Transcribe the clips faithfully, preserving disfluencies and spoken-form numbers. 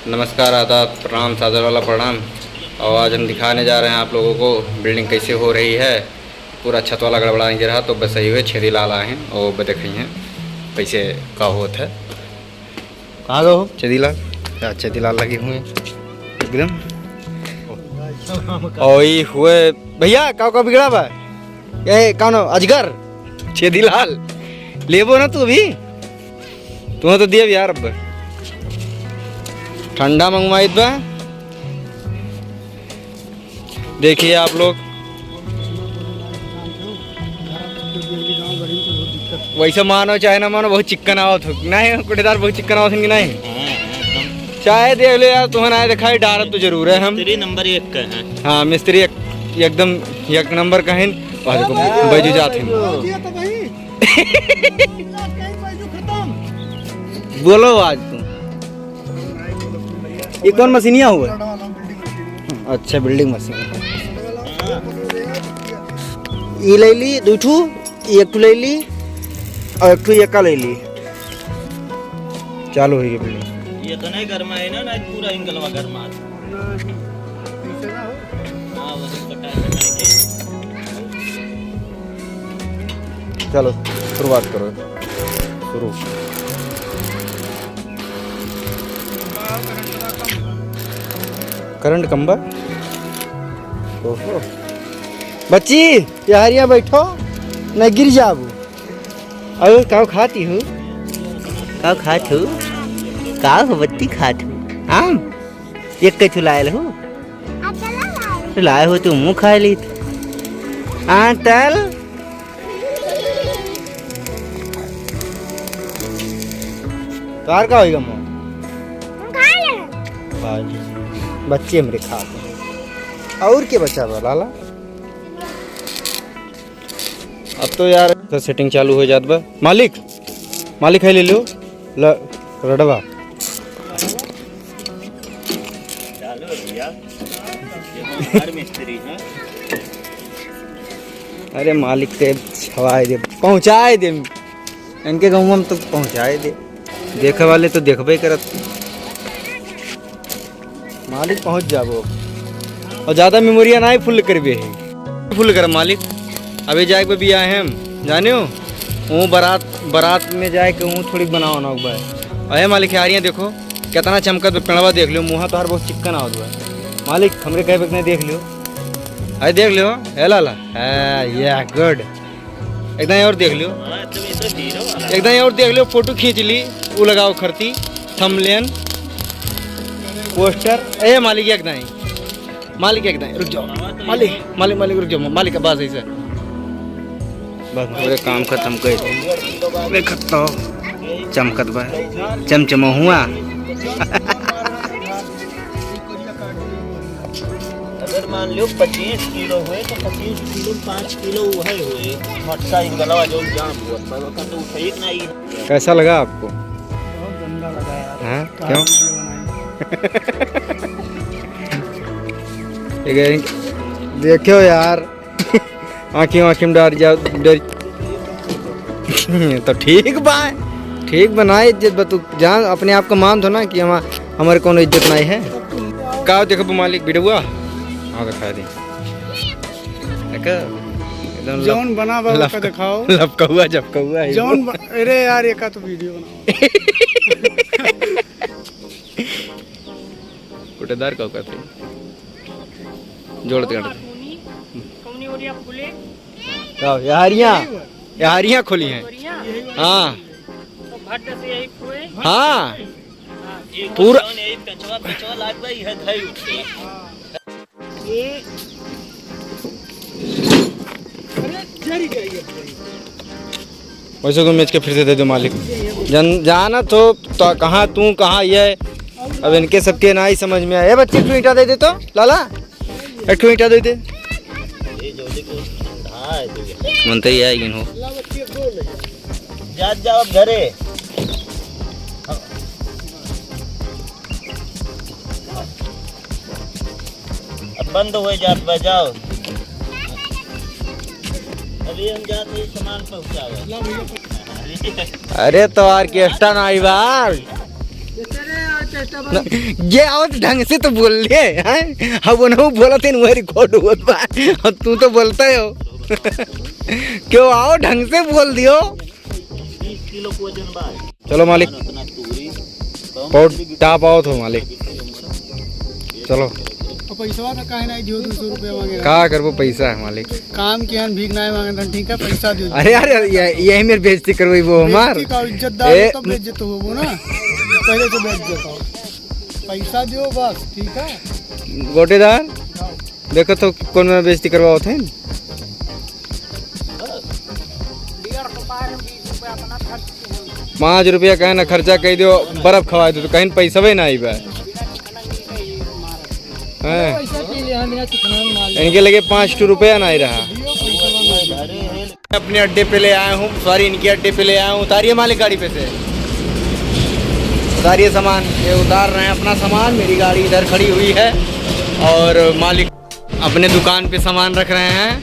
नमस्कार, आदाब, प्रणाम, सादर वाला प्रणाम। और आज हम दिखाने जा रहे हैं आप लोगों को building कैसे हो रही है। पूरा छत वाला गड़बड़ा नहीं रहा, तो बस यही हुए छेदी लाल आए हैं और बस देख रही हैं कैसे का होत है। कहाँ गए हो? छेदी लाल, अच्छा, छेदी लाल लगे हुए हैं एकदम। और ये हुए भैया, का का बिगड़ा बा? ए, कौन हो? अजगर? छेदीलाल, लेबो ना तू अभी? तुम्हें तो दिया यार अब। ठंडा मंगवाइत बा। देखिए आप लोग, वैसे मानो चाहे ना मानो, बहुत चिक्कन आवत हो। नहीं, कुटेदार बहुत चिक्कन आवत हो कि नहीं? हाँ, हाँ, एकदम। चाहे देख लो यार, तुम्हें ना दिखाई, डारत तो जरूर है हम। मिस्त्री नंबर एक का है। हाँ, मिस्त्री एक, एकदम एक नंबर का है। और देखो, बैजू जात है। बोलो आज तुम। ये कौन मशीनिया हुआ? अच्छा, building मशीन। ये ले ली दो ठू, ये एक ठू ले ली और एक ठू ये का ले ली। चालू हुई building। ये तो नहीं गरमा है ना, ना पूरा एंगलवा गरमा है। हाँ, वही कटा है, कटा है। चलो, शुरुआत करो। शुरू। करंट कम बा? ओहो। बच्ची, यार, यहाँ बैठो, नहीं गिर जाबू। अरे, का खाती हूँ? का खात हूँ? का हो बच्ची खात हूँ? आम? एक के चुलायल हूँ? लाए हो तो मुँह खाए ली। हाँ, तल। तोहार का होइगा मुँह? हम खा ले। खा ले। बच्चे हमरे खा ले। और के बचा बा, लाला? अब तो यार, तो setting चालू हो जात बा। मालिक, मालिक है, ले लो। ल-, रडवा। चालू है भैया। ये हमार मिस्त्री है। अरे मालिक के छवाए दे, पहुँचाए दे। इनके गाँव में तो पहुँचाए दे। देखे वाले तो देखबे करत। मालिक पहुँच जाबो। और ज्यादा मेमोरिया ना ही full करबे है। Full कर मालिक। अबे जाए के भी आए हम, जाने हो? वो बारात, बारात में जाए के वो थोड़ी बनाओ ना बा। अरे मालिक, यारियाँ देखो, कितना चमकत बा पेड़वा, देख लियो, मुँह तोहार बहुत चिक्कन आवत बा। मालिक, हमरे कहे पे नहीं देख लियो। अरे देख लियो, ए लाला। हाँ, yeah, good। एकदम और देख लियो। हाँ, एकदम ये तो हीरो वाला। एकदम और देख लियो, फोटो खींच ली, वो लगाओ खरती, thumbnail, poster। ए मालिक, एकदम। मालिक, एकदम, रुक जाओ। मालिक, मालिक, मालिक, रुक जाओ। मालिक, बस ऐसे। बस, पूरे काम खत्म कर। देखत तो चमकत बा। चमचमा हुआ। अगर मान लो पच्चीस किलो हुए तो पच्चीस किलो में पाँच किलो वही हुए। मोटका एंगलवा जो जाम हुआ, पर ओकर तो उठे ही नहीं। कैसा लगा आपको? बहुत गंदा लगा यार। हाँ? का क्यों? Video बनाई? ठीक है, देखियो यार, आँखी आँखी में डर जाओ, डर। तो ठीक बा, ठीक बनाए इज्जत बा। तू जान, अपने आप को मान दो ना कि हम, हमारे कोनो इज्जत नहीं है। का देखो मालिक, video? हाँ, दिखा दे। देखो, एकदम लप-, जौन बना बा, लप-, ओका दिखाओ। लपकहुआ, झपकहुआ है जौन वो। ब-, अरे यार, एका तो video बनाओ। कुटेदार का कहते हैं। जोड़ दे। कौनी, कौनी ओरिया फूले? का, यारियाँ, यारियाँ खोली हैं। ओरिया? हाँ। तो भट्ट से यही फूए? हाँ। हाँ। पूरा यही पेचवा, पेचवा लाग गई है, धई उठी। ये वैसे को बेच के फिर से दे दो मालिक। जन-, जानत हो तो कहाँ तू, कहाँ ये, अब इनके सबके ना ही समझ में आए। ए बच्चे, एक ठो ईंटा दे दे तो, लाला, एक ठो ईंटा दे दे। मनते ही आएगी हो। जात जाओ अब घरे। अब बंद हो जात बा, जाओ। अभी हम जात ही सामान पहुँचावे। अरे तो orchestra ना आई बार। ना, जे आवत ढंग से तो बोल ले, हैं? अब उन्हों बोलत हैं, वही record होत बा। और तू तो बोलता हो। क्यों, आओ ढंग से बोल दियो। चलो मालिक, बहुत top आवत हो मालिक। चलो। और पैसवा का काहे नहीं दियो, दो सौ रुपया मांगे? का करबो, पैसा है मालिक। काम किहन, भीख नाहीं मांगत हन, ठीक है, पैसा दियो। अरे यार, ये, यही मेरी बेइज्जती करवाई वो हमार। बेइज्जती का इज्जतदार ए, हो, तब बेइज्जत होबो ना, पहले से बेइज्जत हो। पैसा दियो बस, ठीक है। गोटेदार, देखो तो कौन मेरी बेइज्जती करवावत है। पाँच रुपया कहे ना खर्चा कह दियो, बर्फ खवाए दो, तो कहीं पैसा भी ना आई बा। हैं? इनके लगे पाँच ठो रुपया ना ही रहा। अपने अड्डे पे ले आया हूँ, sorry, इनके अड्डे पे ले आया हूँ। उतारिए मालिक गाड़ी पे से, उतारिए सामान, ये उतार रहे हैं अपना सामान। मेरी गाड़ी इधर खड़ी हुई है और मालिक अपने दुकान पे सामान रख रहे हैं,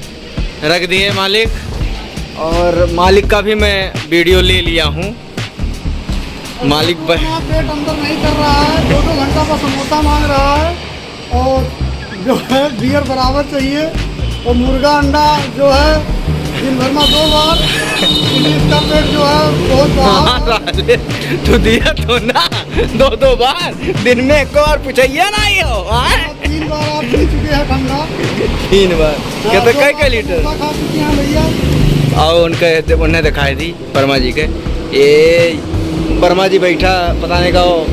रख दिए मालिक। और मालिक का भी मैं video ले लिया हूँ। मालिक ब- अपना पेट अंदर नहीं कर रहा है, दो दो घंटा का समोसा मांग रहा है और जो है बियर बराबर चाहिए और मुर्गा अंडा जो है दिन भर में दो बार, इसका पेट जो है बहुत बड़ा। हाँ, साले, तू दिया तो ना दो दो बार, दिन में एक बार पूछिए ना ये हो, हाँ? तीन बार आप पी चुके हैं ठंडा। तीन बार। हाँ, कहते दो कई बार कई लीटर? समोसा खा चुके हैं भैया। और उनके, उन्हें दिखाई दी वर्मा जी के। ये वर्मा जी बैठा, पता नहीं का वो